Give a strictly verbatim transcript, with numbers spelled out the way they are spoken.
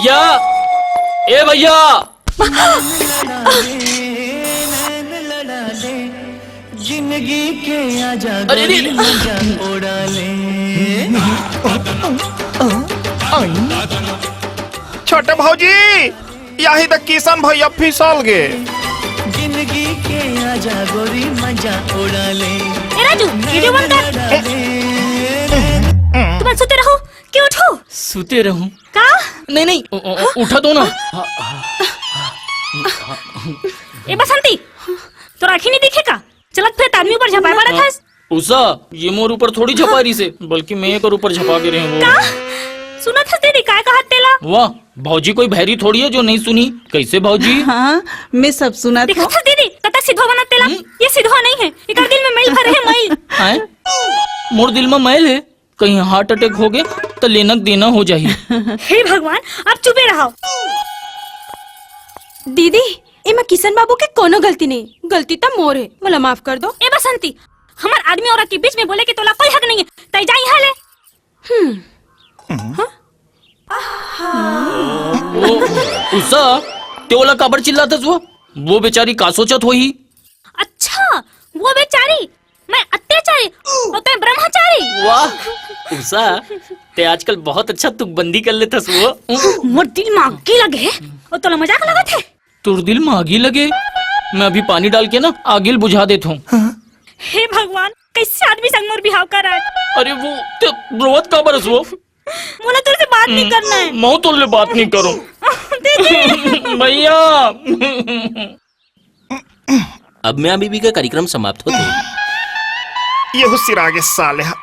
या, ए भैया। जिंदगी के आजा अरे, अरे, गोरी, अरे। मजा उड़ा ले। छोटे भौजी, यही त किशन भैया फिसल गे। जिंदगी के आजा गोरी मजा उड़ा ले। ए राजू, वीडियो बंद कर। तुम सुते रहो, क्यों उठो? सुते रहूं? का? नहीं, नहीं, उ-, उ-, उठा दो ना। ए बसंती, तोर आँखी नहीं दिखे का? चलत फिरत आदमी ऊपर झपाए बर हाँ। रखस। उषा, ये मोर ऊपर थोड़ी झपा रही से, बल्कि मैं एकर ऊपर झपा के रहे हूँ। का? सुनत हस दीदी, काय कहत तेला? वाह, भौजी कोई भैरी थोड़ी है जो नहीं सुनी। कैसे भौजी? हाँ, मैं सब सुनत देखत हूँ। हस दीदी, कतक सिधवा बनत तेला? हम्म? ये सिधवा नहीं है, एकर दिल में मैल भरे है, मैल। हैं? मोर दिल में मैल है? कहीं हार्ट अटैक हो गए त लेनक देना हो जाही। हे भगवान, आप चुपे रहो। दीदी, एमा किशन बाबू के कोनो गलती नहीं, गलती त मोर है, मोला माफ कर दो। ए बसंती, हमर आदमी औरत के बीच में बोले के तोला कोई हक नहीं है, तै जा यहाँ ले। हम्म। ओ, उषा, ते ओला काबर चिल्लाथस वो? वो बेचारी का सोचत होही? अच्छा, वो बेचारी, मैं अत्याचारी और तै ब्रह्मचारी। वाह, उषा, ते आजकल बहुत अच्छा तुकबंदी कर लेथस वो। मोर दिल में आगी लगे और तोला मजाक लगत है। तोर दिल में आगी लगे? मैं अभी पानी डाल के ना आगी ल बुझा देत हूँ। हे भगवान, कैसे आदमी संग मोर बिहाव करा? अरे वो, ते रोवत काबर हस वो? मोला तोर से बात नहीं करना है। मैं तोर ले बात नहीं करूँ। दीदी। भैया। अब मियाँ बीबी का कार्यक्रम समाप्त होते। ये हो सिरागे साले हा।